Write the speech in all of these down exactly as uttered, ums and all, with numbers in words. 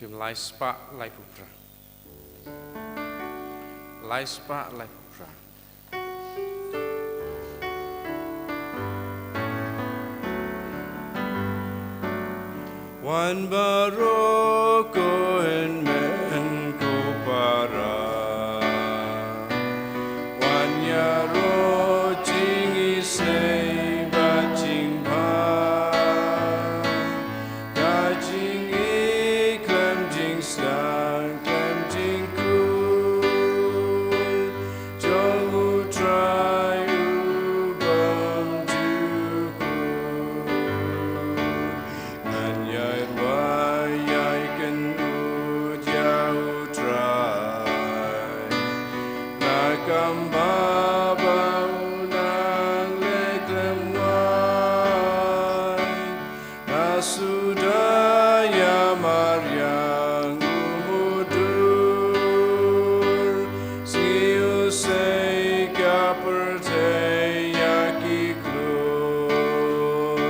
Shim lai spah laiphew phra. Lai spah laiphew phra. Wan baroh ko hynmen ko para. Wan ïaroh jingisynei bad jingbha. Ka jingïeit khlem jingsdang khlem jingkut jong U Trai U Bymjukut. Ngan ïai rwai ïai kynnoh ïa U Trai na kam ba ba u nang leh khlem wai. Nga suda ïa mariang u mudur, sngi u sei ka pyrthei ïa ki klur.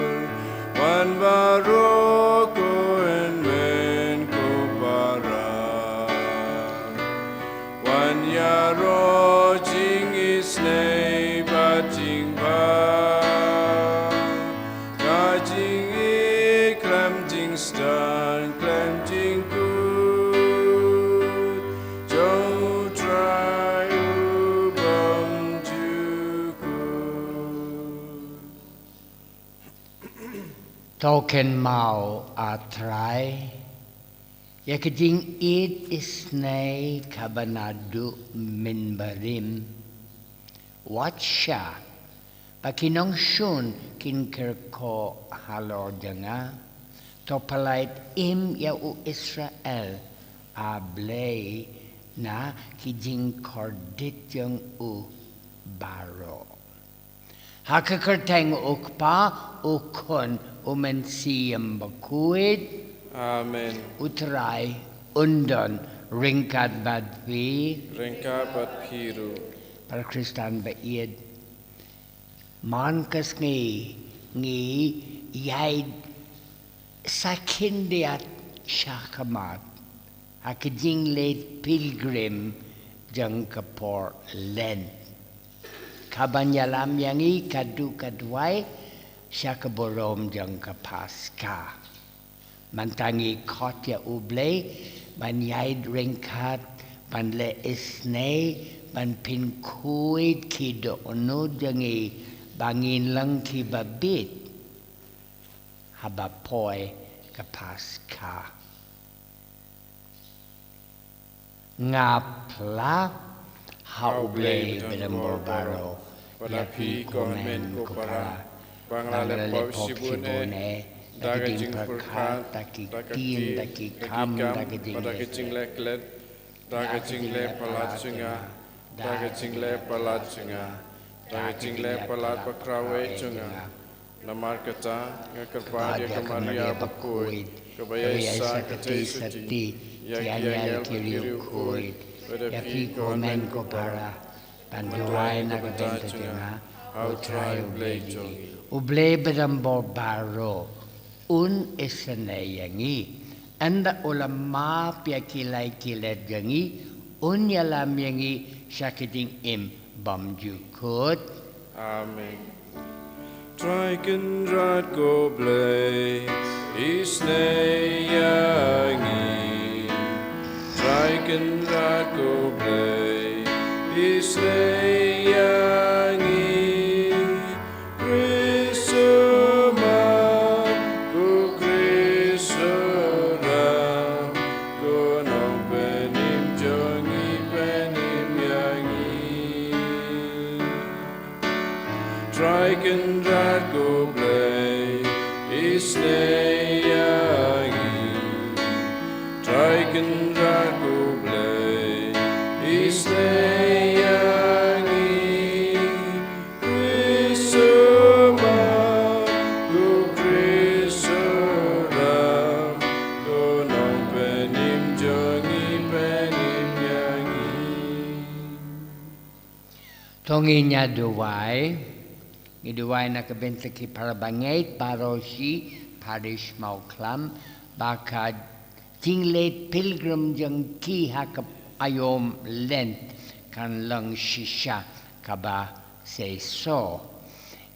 Wan baroh ko hynmen ko para. Wan ïaroh jingisynei bad jingbha. Ka jingïeit khlem jingsdang khlem jingkut jong U Trai U Bymjukut. To kynmaw, A Trai, ïa ka jingïeit isynei kaba naduh mynbarim. Wat sha ba ki nongshun kin kyrkhu halor jong nga. To pynlait im ïa u Israel, A Blei, na ki jingkordit jong u baroh. Ha ka kyrteng U Kpa, U Khun, U Mynsiem Bakhuid. Amen. U Trai un don ryngkat bad phi. Ryngkat bad phi ruh. Para Khristan ba ïeit, man ka sngi ngi ïai sa khyndiat shakhmat ha ka jingleit pilgrim jong ka por Lent, kaban ïalam ïa ngi ka duh ka duwai sha ka burom jong ka Paska. Mynta ngi khot ïa U Blei ban ïaid ryngkat, ban leh isynei, ban pynkhuid ki dohnud jong ngi ba ngin long kiba bit haba poi ka Paska. Nga phla ha U Blei Badonbor Baroh, ïa phi ko hynmen ko para, ba nga la leh pop shibun eh da ka jingpyrkhat, da ki ktien, da ki kam, da ka jingleh klet, da ka jingleh palat jong nga, da ka jingleh palat jong nga, da ka jingleh palat bakhraw eh jong nga. Namar kata nga kyrpad ïa ka Maria bakhuid, kaba ïaisah katei sati ïa ki angel ki riewkhuid, ïa phi ko hynmen ko para, ban duwai na ka bynta jong nga ha U Trai U Blei jong ngi. U Blei Badonbor Baroh un isynei ïa ngi. Ynda u la map ïa ki lai ki let jong ngi, un ïalam ïa ngi sha ka jingim bymjukut. Amen. Trai Kynrad ko Blei, isynei ïa ngi. Trai Kynrad ko Blei, isynei ïa ngi. Khrist u Map, ko Khrist u Ram, ko Nongpynim jong ngi, pynim ïa ngi. Trai Kynrad ko Blei, isynei ïa ngi. Kynrad U Blei, isynei ïa ngi. Khrist sumar, U Khrist surang, to Nongpynim jong ngi, pynim ïa ngi. To ngin ïa duwai. Ngi duwai na ka bynta ki para bangeit baroh shi parish Mawkhlam, ba ka jingleit pilgrim jong ki ha ka aïom Lent kan long shisha kaba seisoh.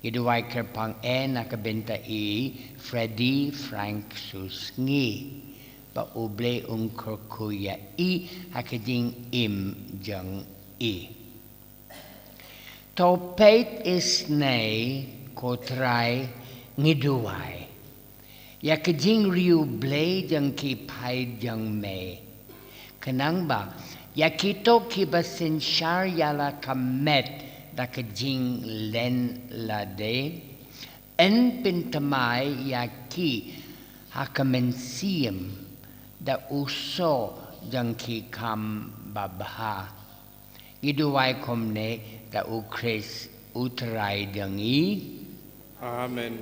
Ngi duwai kyrpang eh na ka bynta i Freddy Frank Susngi, ba U Blei un kyrkhu ïa i ha ka jingim jong i. To peit isynei, ko Trai, ngi duwai ïa ka jingriewblei jong ki paid jong me, khnang ba ïa kito kiba synshar ïa la ka met da ka jinglen lade, yn pynthymmai ïa ki ha ka mynsiem da u soh jong ki kam babha. Ngi duwai kumne da U Khrist U Trai jong ngi. Amen.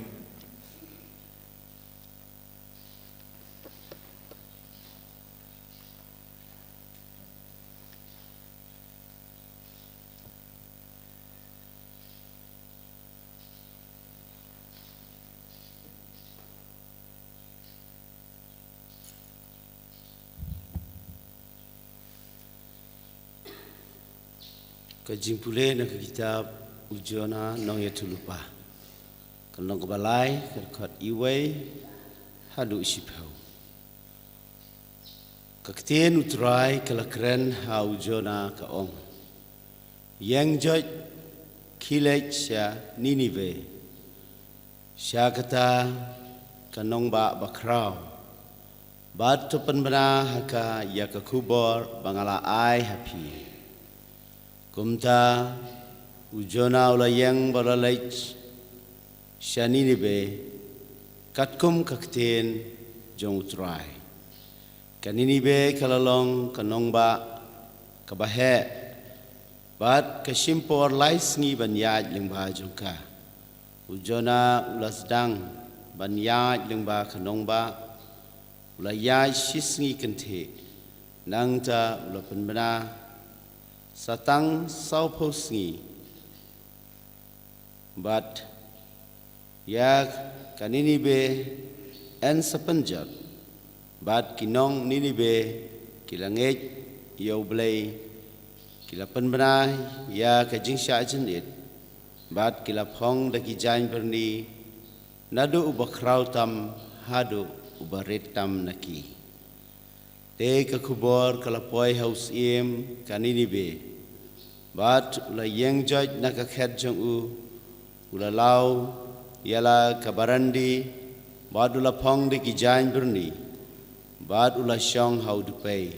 Ka jingpule na ka kitab U Jonah Nongïathuhlypa, ka lynnong kaba lai, ka dkhot iwei haduh shiphew. Ka ktien U Trai ka la kren ha U Jonah, ka ong: Ïeng joit, khie leit sha Ninive, sha kata ka nongbah bakhraw, bad to pynbna ha ka ïa ka khubor ba nga la ai ha phi. Kumta U Jonah u la ïeng bad u la leit sha Ninive, katkum ka ktien jong U Trai. Ka Ninive ka la long ka nongbah kaba heh, bad ka shim por lai sngi ban ïaid lyngba jong ka. U Jonah u la sdang ban ïaid lyngba ka nongbah, u la ïaid shisngi kynthih, nangta u la pynbna sa tang sawphew sngi. Bad ïa ka Ninive yn sa pynjot, bad ki nong Ninive ki la ngeit ïa U Blei, ki la pynbna ïa ka jingshah jynit, bad ki la phong da ki jaiñ byrni, naduh uba khraw tam haduh uba rit tam na ki. Te ka khubor ka la poi ha u syiem ka Ninive, bad u la ïeng joit na ka khet jong u, u la law ïa la ka barandi, bad u la phong da ki jaiñ byrni, bad u la shong ha u dpei,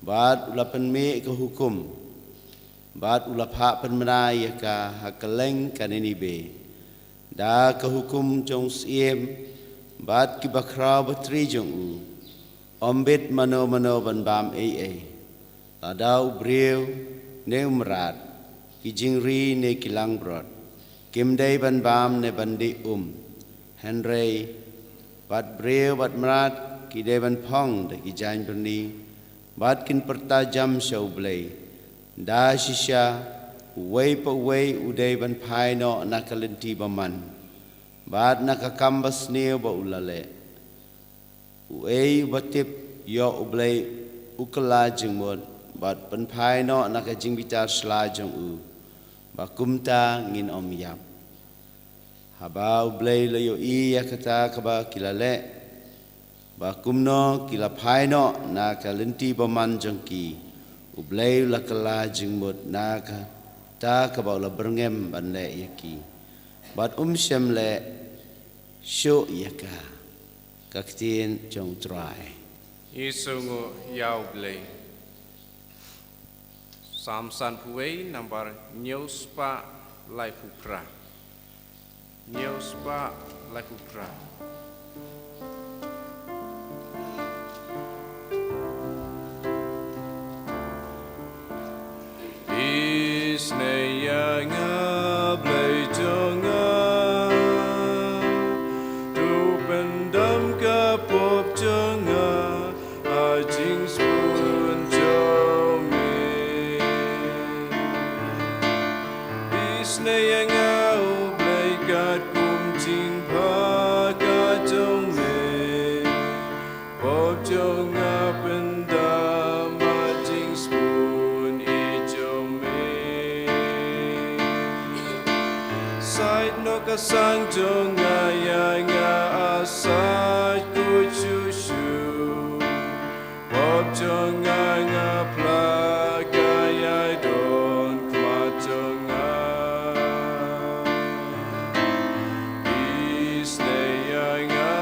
bad u la pynmih ka hukum, bad u la phah pynbna ïa ka ha kylleng ka Ninive, da ka hukum jong u syiem, bad ki bakhraw batri jong u. Ym bit mano mano ban bam ei ei, lada u briew ne u mrad, ki jingri ne ki langbrot, kim dei ban bam ne ban dih um. Hynrei bad briew bad mrad ki dei ban phong da ki jaiñ byrni, bad kin pyrta jam sha U Blei. Da shisha uwei pa uwei u dei ban phai noh na ka lynti bymman, bad na ka kam basniew ba u la leh. Uei uba tip ïoh U Blei u kylla jingmut, bad pynphai noh na ka jingbitar sla jong u, ba kumta ngin ym ïap. Haba U Blei u la ïohi ïa kata kaba ki la leh, ba kumno ki la phai noh na ka lynti bymman jong ki, U Blei u la kylla jingmut na kata kaba u la byrngem ban leh ïa ki, bad um shym leh shuh ïa ka. Ka ktien jong U Trai. Ïa sngewnguh ïa U Blei. Salm sanphew wei, nambar hynñiew spah laiphew phra. Hynñiew spah laiphew phra. Ïa nga Blei jong nga, to pyndam ka pop jong nga ha jingsbun jong me. Isynei ïa nga U Blei katkum jingpha ka jong me. Pop jong nga pyndam ha jingsbun i jong me. Sait noh ka sang jong nga ïa nga, a sait kut shuh shuh. Pop jong nga nga phla ka ïai don khmat jong nga. Isynei ïa nga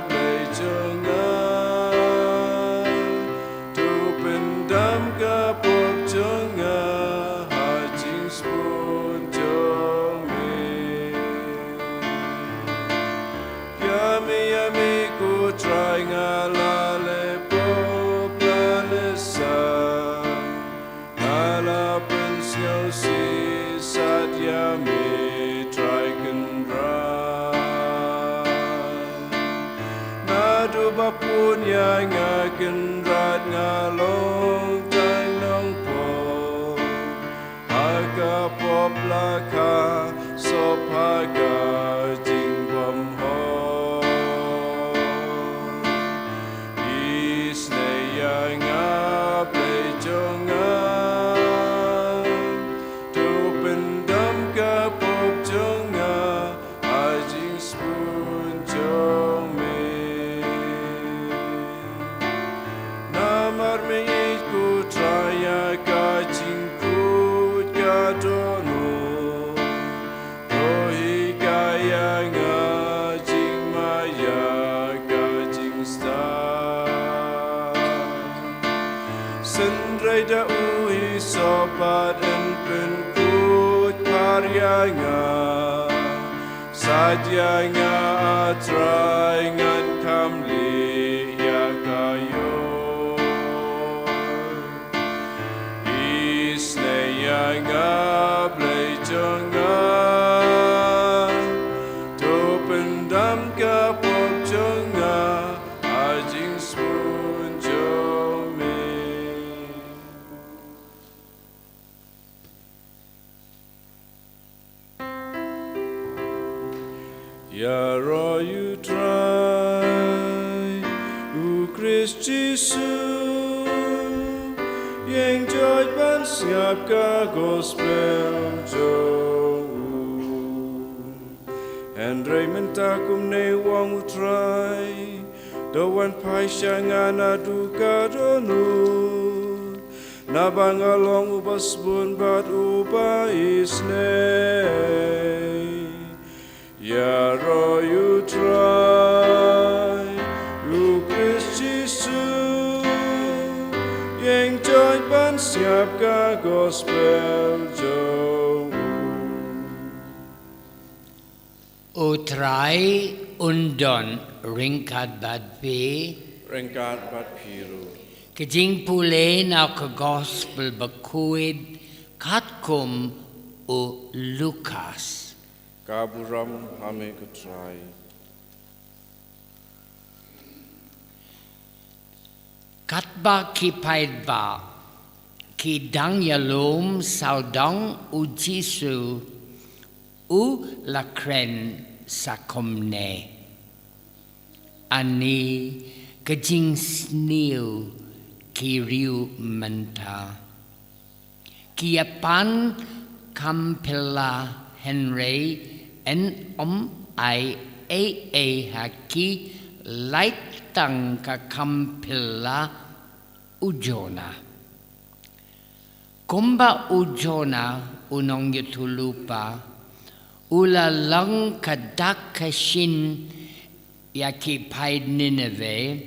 Blei jong nga, to pyndam ka pop jong nga ha jingsbun jong me. Ïa me, ïa me ko Trai nga la leh pop la leh san. Nga la pynsngewsih sat ïa me Trai Kynrad. Naduh ba pun ïa nga Kynrad nga long tang nongpop. Ha ka pop la ka sop ha ka jingbymhok. Isynei ïa nga Blei jong nga, to pyndam ka pop jong nga ha jingsbun jong me. Namar me ïeit ko Trai ïa ka jingkut ka dohnud. To hikai ïa nga jingmaïa ka jingstad. Synrei da u hisop bad yn pynkut par ïa nga. Sait ïa nga A Trai, ngan kham leh ïa ka ïor. Isynei ïa nga Blei jong nga, to pyndam ka pop jong nga ha jingsbun jong me. Ïaroh ïa U Trai, U Khrist Jisu, ïeng joit ban sngap ka gospel jong u. Hynrei mynta kumne ong U Trai, to wan phai sha nga naduh ka dohnud. Naba nga long uba sbun bad uba isynei. Ïaroh ïa U Trai, U Khrist Jisu, ïeng joit ban sngap ka gospel jong u. U Trai un don ryngkat bad phi. Ryngkat bad phi ruh. Ka jingpule na ka gospel bakhuid katkum u Lukas. Ka burom ha me ko Trai. Katba ki paidbah ki dang ïalum sawdong U Jisu, u la kren sa kumne: Ani ka jingsniew ki riew mynta. Ki ïa pan kam phylla hynrei yn ym ai ei ei ha ki, lait tang ka kam phylla u Jonah. Kumba u Jonah u nongïathuhlypa u la long ka dak ka shin ïa ki paid Nineveh,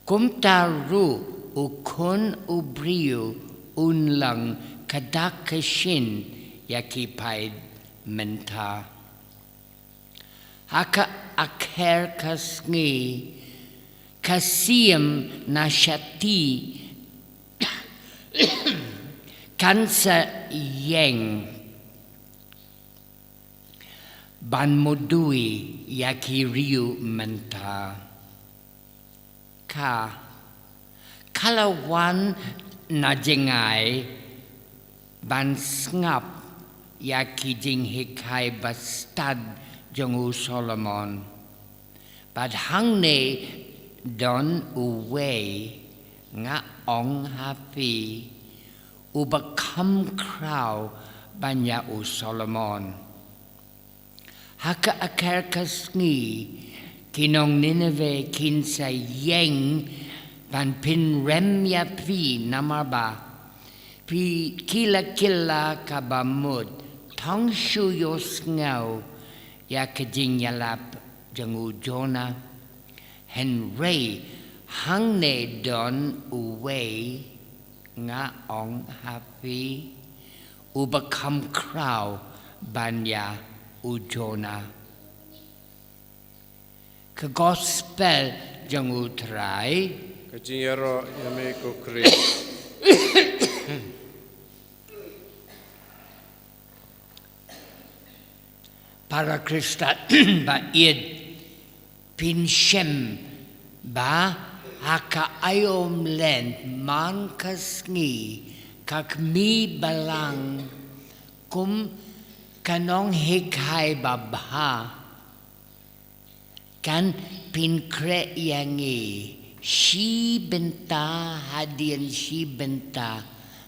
kumta ruh U Khun u Briew un long ka dak ka shin ïa ki paid mynta. Ha ka akher ka sngi ka siem na shati kan sa ïeng Ban mudui ïa ki riew mynta. Ka, ka la wan na jngai ban sngap ïa ki jinghikai bastad jong u Solomon. Bad hangne don uwei, nga ong ha phi, uba kham khraw ban ïa u Solomon. Ha ka akhir ka sngi, ki nong Nineveh kin sa ïeng ban pynrem ïa phi, namar ba phi, ki la kylla kaba mut, tang shu ïohsngew ïa ka jingïalap jong u Jonah. Hynrei hangne don uwei, nga ong ha phi, uba kham khraw ban ïa u Jonah. Ka gospel jong u Trai. Ka jingïaroh ïa me ko Khrist. Para Khristan ba ïeit, phin shem ba ha ka aïom lent man ka sngi, ka kmie balang kum ka nonghikai babha kan pynkhreh ïa ngi shi bynta hadien shi bynta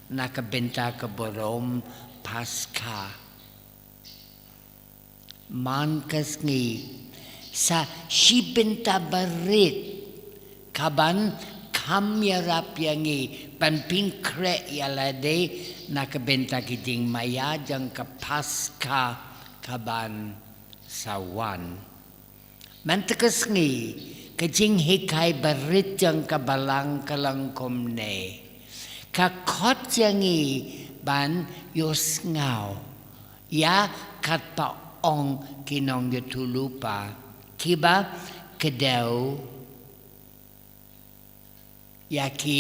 na ka bynta ka burom Paskha. Man ka sngi sa shi bynta barit kaban kham ïarap ïa ngi ban pynkhreh ïa lade na ka bynta ki jingmaïa jong ka Paskha kaban sa wan. Mynta ka sngi, ka jinghikai barit jong ka balang ka long kumne. Ka khot ïa ngi ban ïohsngew ïa katba ong ki nongïathuhlypa kiba kdew ïa ki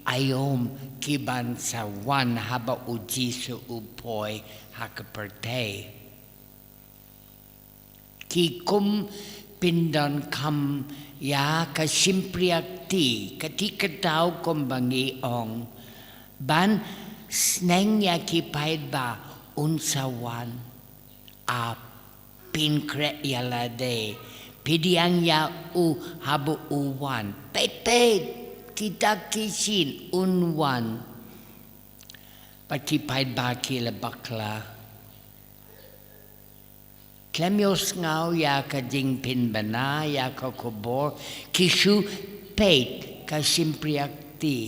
aïom kiban sa wan haba u Jisu u poi ha ka pyrthei. Ki kum pyndonkam ïa ka shympriahti, kti kdaw kumba ngi ong, ban sneng ïa ki paidbah un sa wan. Ap, pynkhreh ïa lade, pdiang ïa u haba u wan. Peit, peit, kita ki shin un wan. Bad ki paidbah ki la bakla. Khlem ïohsngew ïa ka jingpynbna ïa ka khubor, ki shu peit ka shympriahti.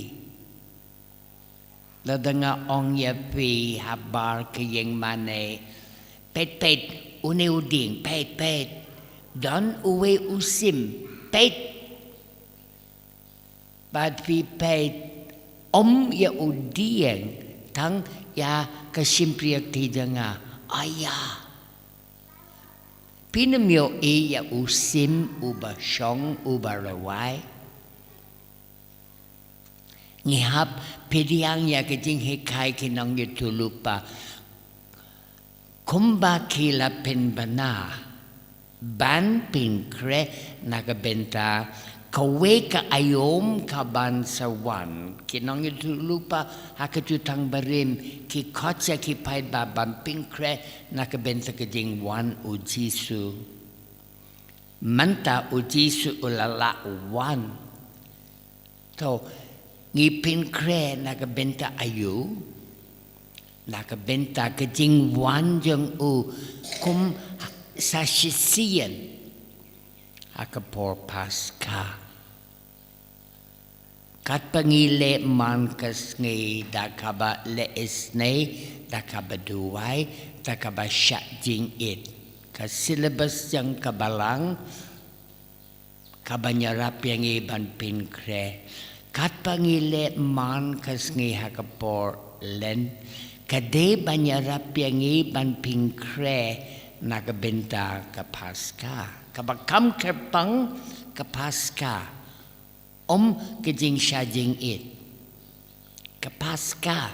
Lada nga ong ïa phi habar ka ïing mane, peit, peit, une u dieng, peit, peit, don uwei u sim, peit. Bad phi peit, ym ïa u dieng, tang ïa ka shympriahti jong nga. Aya. Phin ym ïohi ïa u sim uba shong uba rwai. Ngi hap pdiang ïa ka jinghikai ki nongïathuhlypa. Kumba ki la pynbna ban pynkhreh na ka bynta kawei ka aïom kaban sa wan. Ki nongïathuhlypa ha ka Jutang Barim ki khot ïa ki paidbah ban pynkhreh na ka bynta ka jingwan u Jisu. Mynta u Jisu u la lah wan. To, ngi pynkhreh na ka bynta aïu? Na ka bynta ka jingwan jong u kum sa shisien ha ka por Paskha. Katba ngi leh man ka sngi da kaba leh isynei, da kaba duwai, da kaba shah jingit. Ka syllabus jong ka balang, kaban ïarap ïa ngi ban pynkhreh. Katba ngi leh man ka sngi ha ka por Lent, ka dei ban ïarap ïa ngi ban pynkhreh na ka bynta ka Paskha. Kaba kham kyrpang ka Paskha. Ym ka jingshah jingit. Ka Paskha.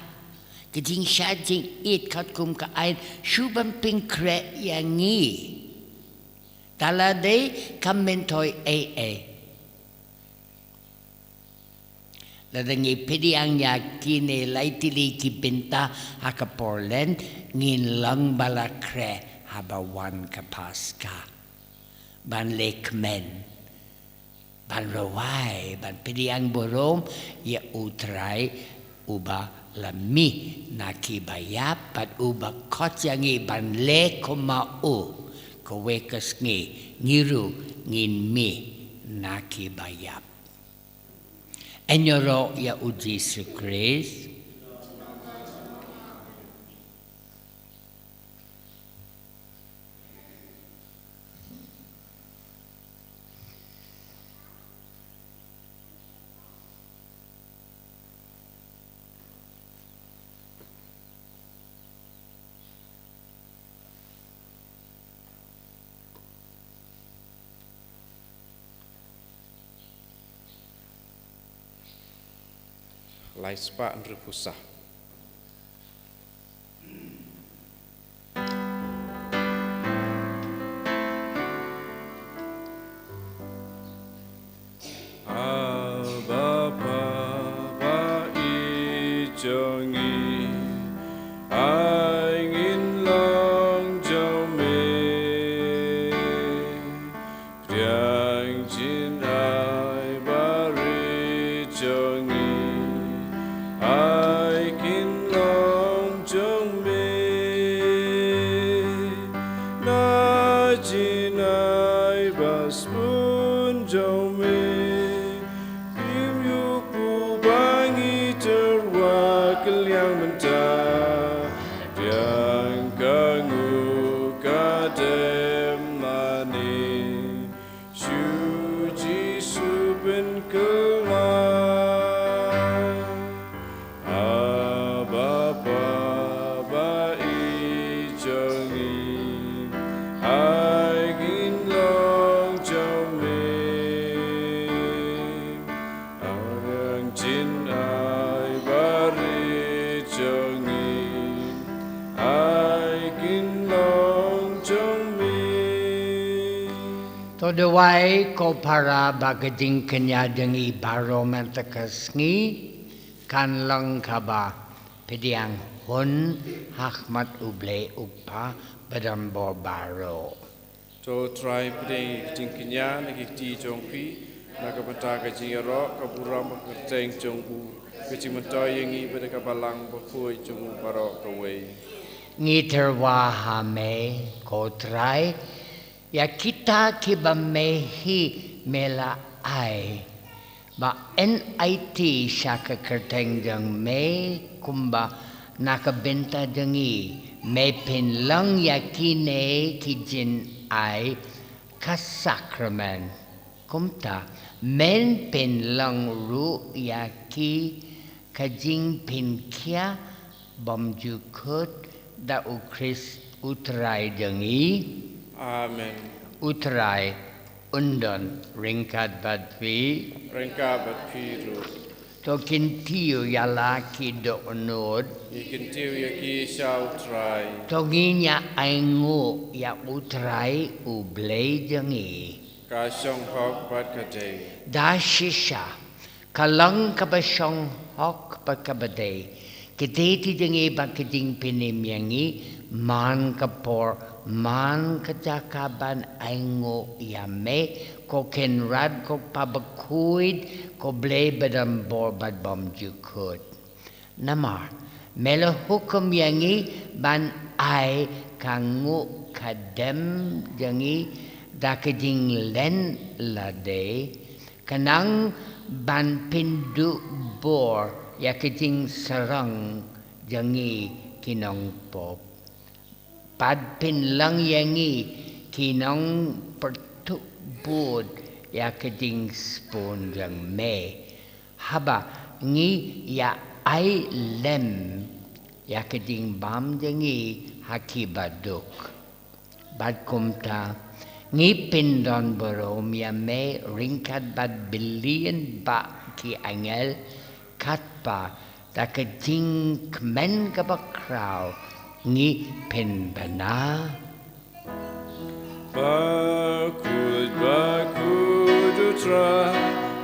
Ka jingshah jingit katkum ka aiñ shu ban pynkhreh ïa ngi. Tala dei kam myntoi ei ei. Lada ngi pdiang ïa kine lai tylli ki bynta ha ka por Lent, ngin long ba la khreh haba wan ka Paska. Ban leh kmen, ban rwai, ban pdiang burom ïa U Trai uba la mih na ki ba ïap, bad uba khot ïa ngi ban leh kum ma u. Kawei ka sngi ngi ruh ngin mih na ki ba ïap. Ïaroh ïa U Jisu Khrist. Lai spah hynriewphew saw. Abba Father, i jong ngi, ai ngin long jong me. Pdiang jingaiei barit jong ngi, ai kin long jong me. Na jingai ba sbun jong me, im ïa u ba ngi tyrwa kylliang mynta, pdiang ka nguh ka dem lane. Shu Jisu pynkylla. Abba Father, i jong ngi, ai ngin long jong me. Pdiang jingaiei barit jong ngi, ai kin long jong me. To duwai ko para ba ka jingkñia jong ngi baroh mynta ka sngi kan long kaba pdiang hun ha khmat U Blei U Kpa badonbor baroh. To Trai, pdiang ïa ka jingkñia na ki kti jong phi, na ka bynta ka jingïaroh, ka burom, ka kyrteng jong u, ka jingmyntoi ïa ngi bad ïa ka balang bakhuid jong u baroh kawei. Ngi tyrwa ha me ko Trai, ïa kita kiba me hi me la ai ba yn aiti sha ka kyrteng jong me, kumba na ka bynta jong ngi me pynlong ïa kine ki jingai ka sakramen. Kumta men pynlong ruh ïa ki ka jingpynkhia bymjukut da U Khrist U Trai jong ngi. Amen. U Trai un don ryngkat bad phi. Ryngkat bad phi ruh. To kyntiew ïa la ki dohnud. Ngi kyntiew ïa ki sha U Trai. To ngin ïa ainguh ïa U Trai U Blei jong ngi. Ka shong hok bad ka dei. Da shisha, ka long kaba shong hok bad kaba dei. Ka dei ti jong ngi bad ka jingpynim ïa ngi man ka por, man ka jaka ban ainguh ïa me, ko Kynrad, ko Kpa bakhuid, ko Blei badonbor bad bymjukut. Namar me la hukum ïa ngi ban ai ka nguh ka dem jong ngi da ka jinglen lade, khnang ban pynduh bor ïa ka jingsarong jong ngi ki nongpop, bad pynlong ïa ngi ki nongpyrtuh bud ïa ka jingsbun jong me, haba ngi ïa ai lem ïa ka jingbam jong ngi ha ki baduk. Bad kumta ngi pyndonburom ïa me ryngkat bad billion bah ki angel, katba da ka jingkmen kaba khraw ngi pynbna. Bakhuid, bakhuid U Trai,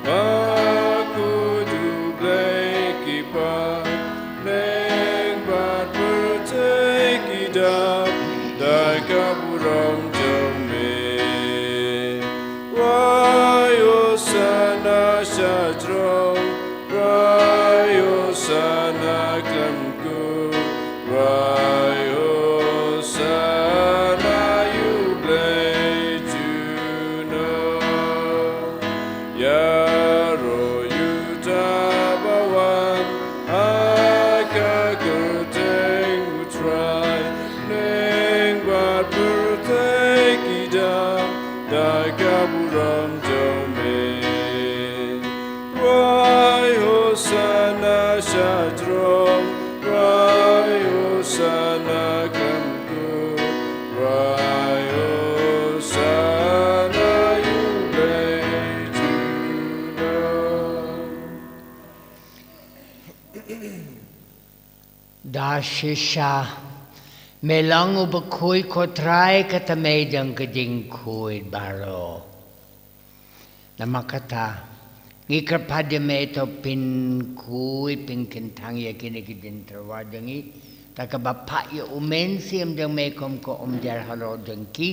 bakhuid U Blei ki paidbah, pyrthei ki dap da ka burom jong me. Wai Hosana sha throne, wai Hosana khlem kut, wai Hosana ïa U Blei junom. Ïaroh ïa uta uba wan ha ka kyrteng U Trai, bad pyrthei ki dap da ka burom jong me. Wai Hosana sha throne, wai Hosana khlem kut, wai Hosana ïa U Blei junom. Da shisha, me long u bakhuid ko Trai, kata me jong ka jingkhuid baroh. Namar kata, ngi kyrpad ïa me to pynkhuid pynkyntang ïa kine ki jingtyrwa jong ngi, da kaba phah ïa U Mynsiem jong me kum ka umjar halor jong ki,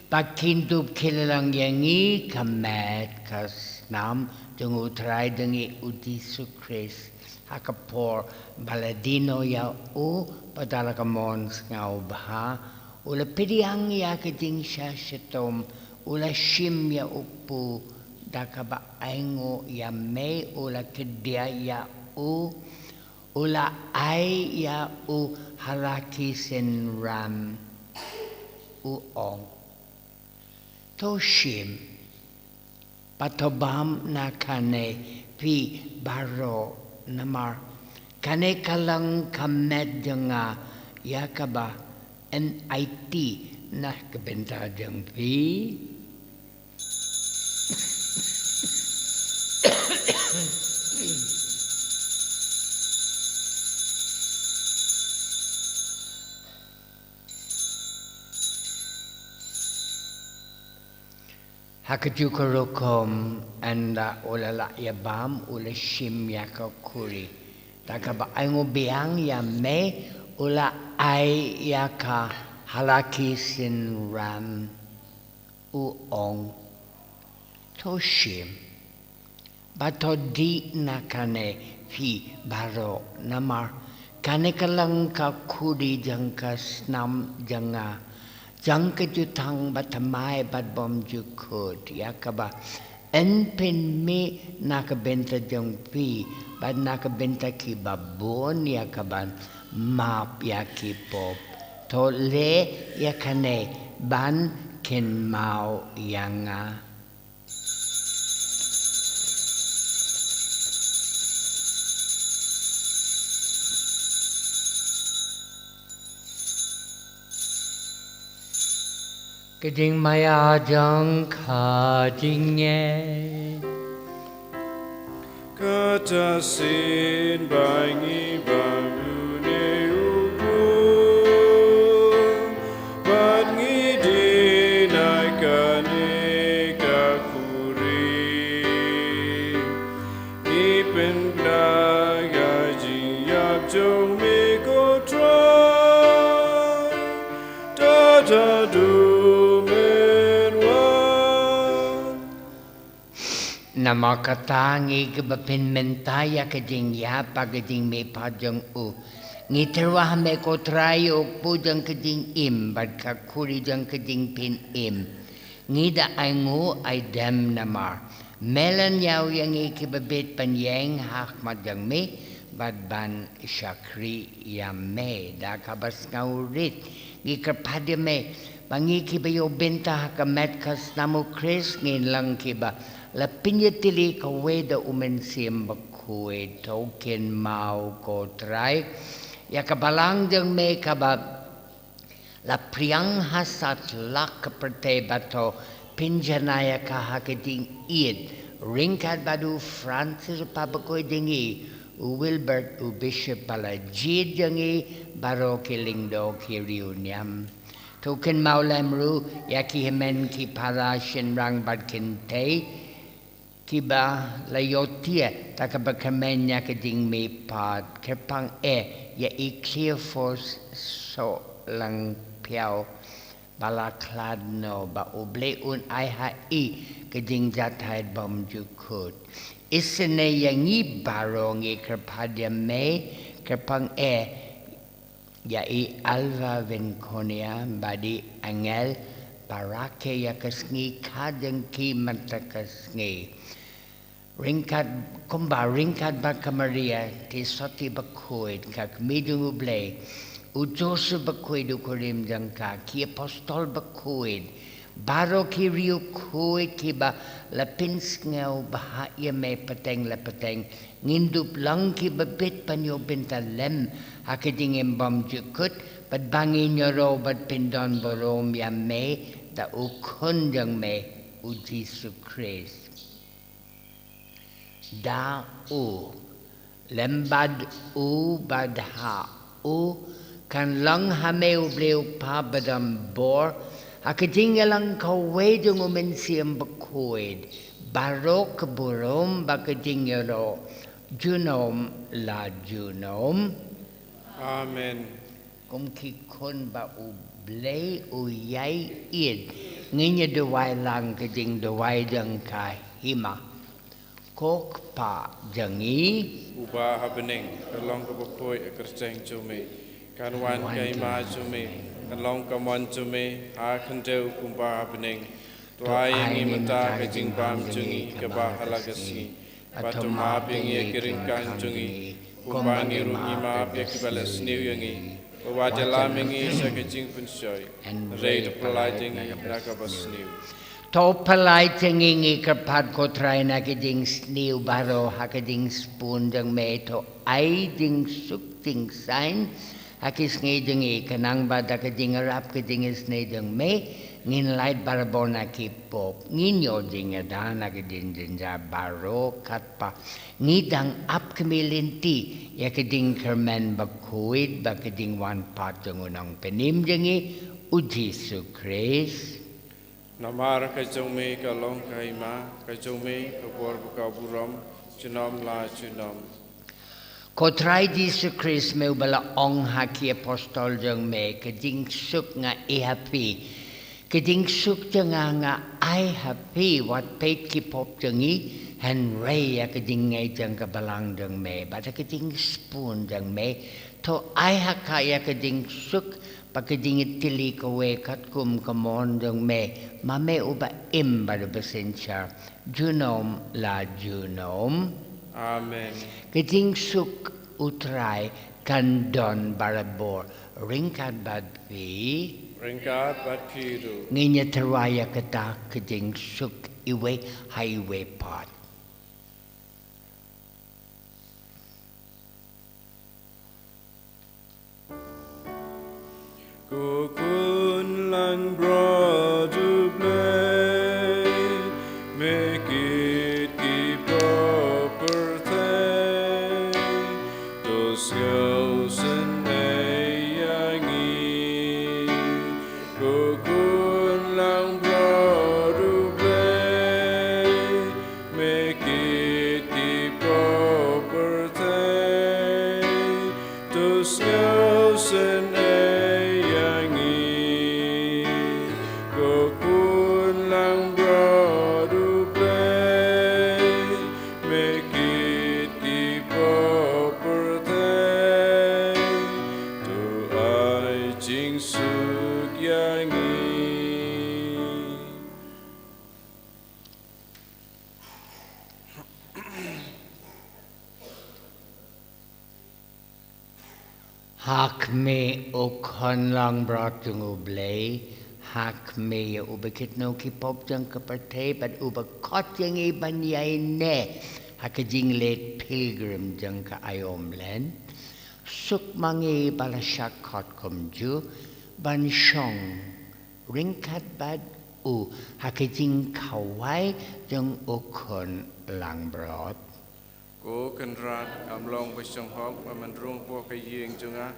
ba kin dup khie lang ïa ngi ka met ka snam jong U Trai jong ngi U Jisu Khrist. Ha ka por ba la die noh ïa u, bad da la ka mon sngewbha, u la pdiang ïa ka jingshah shitom, u la shim ïa u kpu, da kaba ainguh ïa me, u la kdiah ïa u, u la ai ïa u ha la ki synran, u ong: To shim, bad to bam na kane phi baroh, namar kane ka long ka met jong nga, ïa kaba yn aiti na ka bynta jong phi. Ha kajuh ka rukom, ynda u la lah ïa bam, u la shim ïa ka khuri, da kaba ainguh biang ïa me, u la ai ïa ka ha la ki synran, u ong: To shim, bad to dih na kane phi baroh, namar kane ka long ka khuri jong ka snam jong nga, jong ka jutang bathymmai bad bymjukut, ïa kaba yn pynmih na ka bynta jong phi bad na ka bynta kiba bun, ïa kaban map ïa ki pop. To leh ïa kane ban kynmaw ïa nga. Ka jingmaïa jong ka jingngeit. Kata shisien ba ngi bam ïa une u kpu, bad ngi dih na kane ka khuri, ngi pynbna ïa ka jingïap jong me ko Trai, tad haduh men wan. Namar kata, ngi kiba pynmynta ïa ka jingïap bad ka jingmihpat jong u, ngi tyrwa ha me ko Trai ïa u kpu jong ka jingim bad ka khuri jong ka jingpynim. Ngi da ainguh aidem namar me la ñiew ïa ngi kiba bit ban ïeng ha khmat jong me bad ban shakri ïa me. Da kaba sngewrit ngi kyrpad ïa me ba ngi kiba ïoh bynta ha ka met ka snam U Khrist ngin long kiba la pynïatylli kawei da U Mynsiem Bakhuid. To kynmaw ko Trai ïa ka balang jong me kaba la phriang ha satlak ka pyrthei, bad to pynjanai ïa ka ha ka jingïeit ryngkat bad u Francis u Papa bakhuid jong ngi, u Wilbert u Bishop, ba la jied jong ngi baroh ki lyngdoh ki riewniam. To kynmaw lem ruh ïa ki hynmen ki para shynrang bad kynthei kiba la ïoh tiar da kaba kmen ïa ka jingmihpat. Kyrpang eh ïa i Cleophas Sohlangphiaw ba la khlad noh, ba U Blei un ai ha i ka jingjahthait bymjukut. Isynei ïa ngi baroh, ngi kyrpad ïa me. Kyrpang eh ïa i Alva Vinconia bad i Angel, ba rakhe ïa ka sngi ka jong ki mynta ka sngi. Ryngkat kumba, ryngkat bad ka Maria Theisotti bakhuid, ka Kmie jong U Blei, u Joseph bakhuid u kurim jong ka, ki apostol bakhuid, baroh ki riewkhuid kiba la pynsngew bha ïa me pateng la pateng, ngin dup long kiba bit ban ïoh bynta lem ha ka jingim bymjukut, bad ba ngin ïaroh bad pyndonburom ïa me da U Khun jong me, U Jisu Khrist. Da u, lem bad u, bad ha u, kan long ha me U Blei U Kpa badonbor, ha ka jingïalang kawei jong U Mynsiem Bakhuid, baroh ka burom bad ka jingïaroh, junom la junom. Amen. Kum ki khun ba U Blei u ïai ïeit, ngin ïa duwai lang ka jingduwai jong ka hima. Ko Kpa jong ngi, uba ha bneng, kan long kaba poi ha ka kyrteng jong me. Kan wan ka hima jong me, kan long ka mon jong me, ha khyndew kumba ha bneng. To ai ïa ngi mynta ka jingbam jong ngi kaba ha la ka sngi. Bad to map ïa ngi ïa ki ryngkang jong ngi, kumba ngi ruh ngi map ïa kiba leh sniew ïa ngi. Bad wat ïalam ïa ngi sha ka jingpynshoi, hynrei to pyllait ïa ngi na kaba sniew. To pyllait ïa ngi, ngi kyrpad ko Trai, na ka jingsniew baroh ha ka jingsbun jong me, to ai jingsuk jingsaiñ ha ki sngi jong ngi, khnang ba da ka jingïarap ka jingisynei jong me, ngin lait barabor na ki pop, ngin ïoh jingïada na ka jingjynjar baroh katba ngi dang ap kmie lynti ïa ka jingkyrmen bakhuid bad ka jingwan pat jong U Nongpynim jong ngi, U Jisu Khrist. Namar ka jong me ka long ka hima, ka jong me ka bor bad ka burom, junom la junom. Ko Trai Jisu Khrist, me uba la ong ha ki apostol jong me, ka jingsuk nga ai ha phi, ka jingsuk jong nga nga ai ha phi, wat peit ki pop jong ngi, hynrei ïa ka jingngeit jong ka balang jong me, bad ka jingsbun jong me, to ai ha ka ïa ka jingsuk bad ka jingïatylli kawei katkum ka mon jong me, ma me uba im bad uba synshar, junom la junom. Amen. Ka jingsuk U Trai kan don barabor ryngkat bad phi. Ryngkat bad phi ruh. Ngin ïatyrwa ïa kata ka jingsuk iwei ha iwei pat. Ko Khun langbrot U Blei, me kit ki pop pyrthei, to sngewsynei ïa ngi. Ko Khun langbrot U Blei, me kit ki pop pyrthei, to sngewsynei ïa ngi. Ko Khun langbrot U Blei, me kit ki pop pyrthei, to ai jingsuk ïa ngi. Ha khmih, U Khun langbrot jong U Blei, ha khmih ïa uba khitno ki pop jong ka pyrthei bad uba khot ïa ngi ban ïaineh ha ka jingleit pilgrim jong ka Aïomlien. Suk ma ngi ba la shah khot kumjuh ban shong ryngkat bad u ha ka jingkhawai jong U Khun langbrot. Ko Kynrad, ngam long ba shong hok ba men rung hapoh ka ïing jong nga,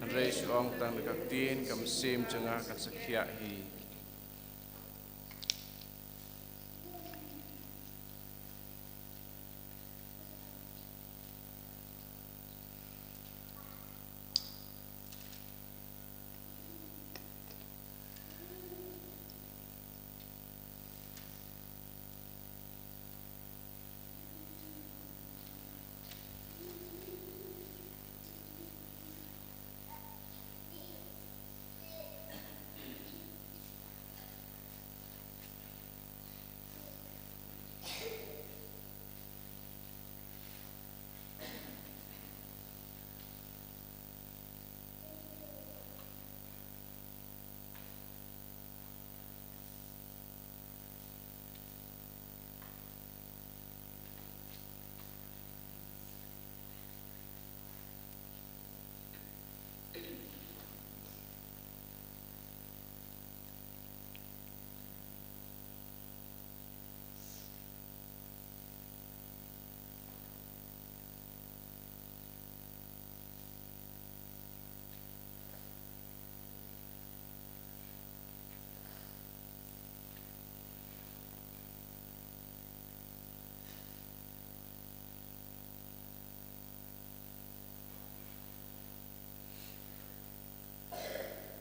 Hynrei shu ong tang da ka ktien, ka mynsiem jong nga kan sa khiah hi.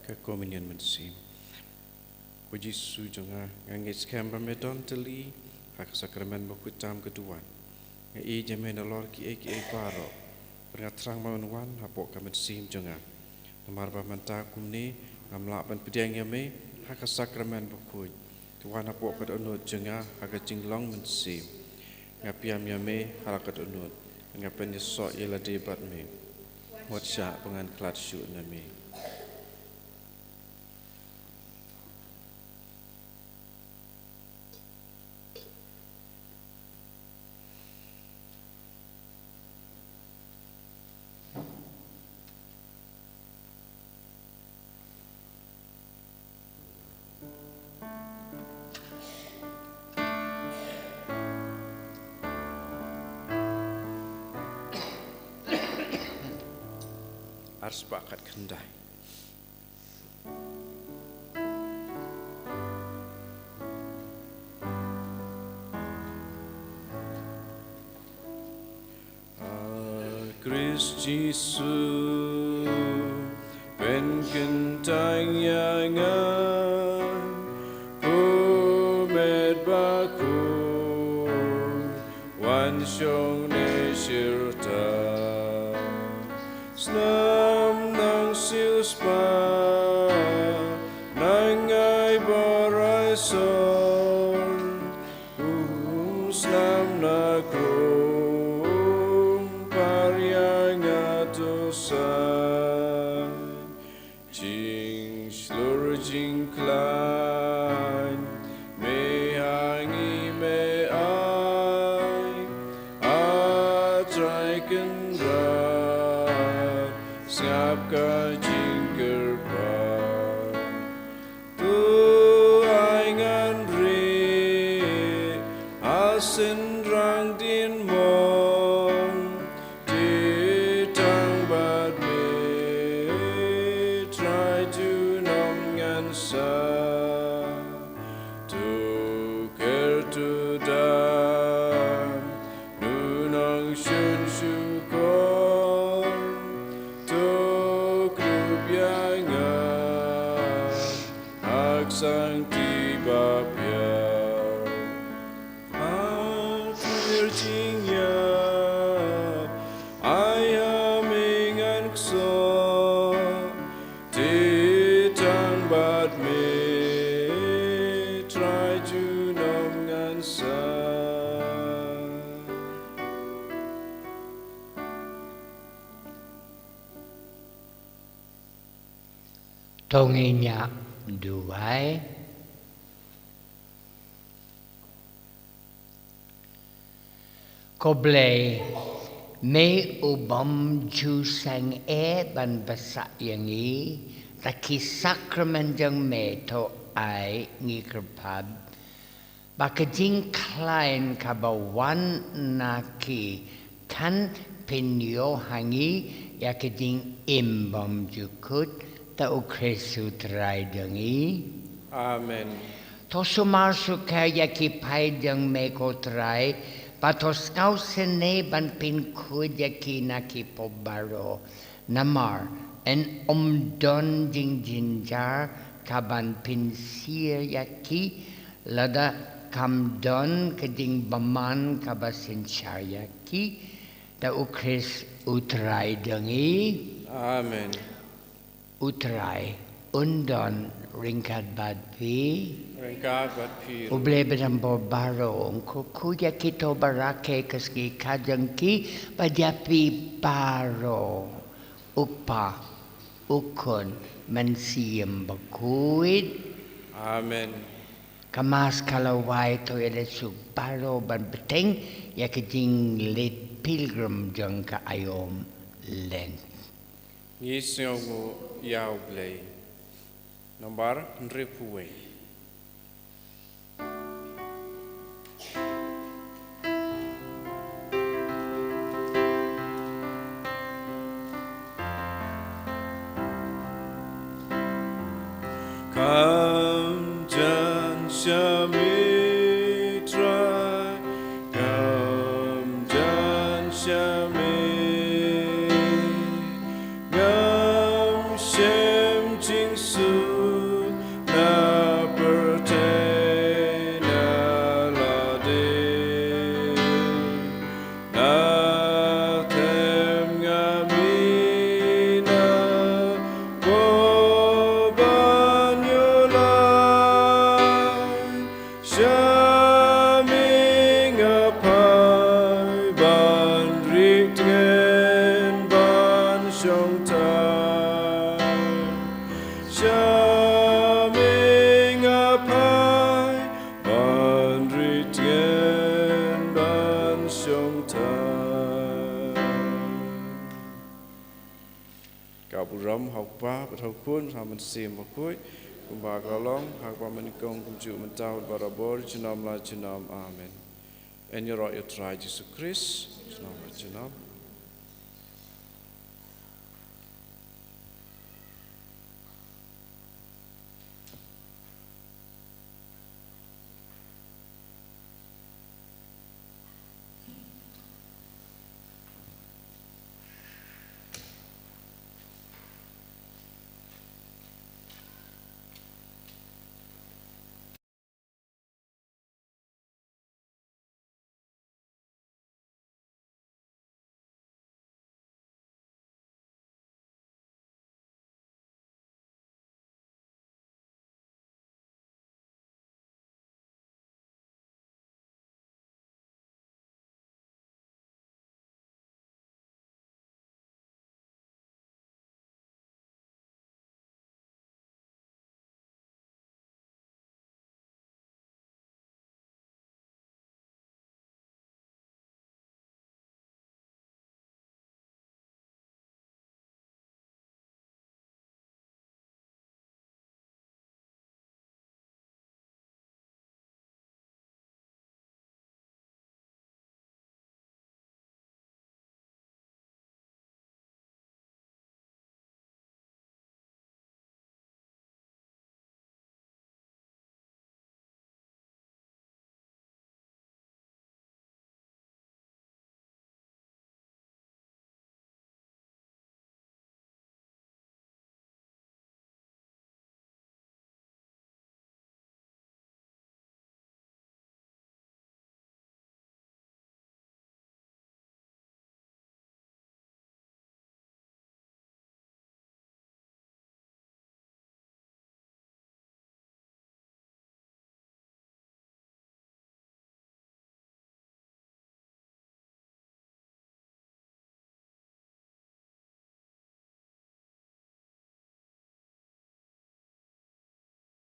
Ka Komunion Mynsiem. Ko Jisu jong nga, nga ngeit skhem ba me don tylli ha ka sakramen bakhuid tam ka duwan. Nga ïeit ïa me nalor kiei kiei baroh. Bad nga thrang ba men wan hapoh ka mynsiem jong nga. Namar ba mynta kumne ngam lah ban pdiang ïa me ha ka sakramen bakhuid. To wan hapoh ka dohnud jong nga ha ka jinglong mynsiem. Nga pdiang ïa me ha la ka dohnud. Nga pynïasoh ïa lade bad me. Wat shah ba ngan khlad shuh na me. Ar spah khatkhyndai. A Khrist Jisu, pynkynthah ïa nga, pumet bakhuid, wan shong ne shirta. Snam nang siewspah, nang ai bor ai sor, u snam na krung, par ïa nga to saiñ. Jingshlur jingkhlaiñ me ha ngi me ai, A Trai Kynrad, sngap ka jingkyrpad. To ai ngan rieh ha synrang diengphna, Te tang bad me, Trai junom ngan sa. To kyrkhu dam, nongshun shukor, to krup ïa nga ha ka Sangti Bapiaw. Ha ka jingïap, ai ha me ngan kso, te tang bad me, Trai junom ngan sa. To ngin ïa duwai. Ko Blei, me u bym ju sangeh ban bsa ïa ngi da ki sakramen jong me, to ai ngi kyrpad ba ka jingkhlaiñ kaba wan na ki kan pynïoh ha ngi ïa ka jingim bymjukut, da U Khrist U Trai jong ngi. Amen. To sumar sukher ïa ki paid jong me ko Trai, bad to sngewsynei ban pynkhuid ïa ki na ki pop baroh. Namar, yn ym don jingjynjar kaban pynsyier ïa ki, lada kam don ka jingbymman kaba synshar ïa ki, da U Khrist U Trai jong ngi. Amen. U Trai un don ryngkat bad phi. Ryngkat bad phi. U Blei badonbor baroh un kyrkhu ïa kito baroh ha ka sngi ka jong ki, bad ïa phi baroh, U Kpa, U Khun, Mynsiem Bakhuid. Amen. Ka Mass ka la wai, to ïaleit suk baroh ban bteng ïa ka jingleit pilgrim jong ka aïom Lent. Ngi sngewnguh ïa U Blei. Nambar hynriewphew wei. Kam jan sha me Trai, kam jan sha me. Ngam shym jingsuk na pyrthei na lade. Nga them nga mih na bor ban ïoh lait. Sha me nga phai ban rit tngen ban shong thait. Sha me nga phai ban rit tngen ban shong thait. Ka burom ha U Kpa bad ha U Khun, ha U Mynsiem Bakhuid, kumba ka long ha kaba nyngkong, kumjuh mynta, bad barabor, junom la junom. Amen. Yn ïaroh ïa U Trai Jisu Khrist junom la junom.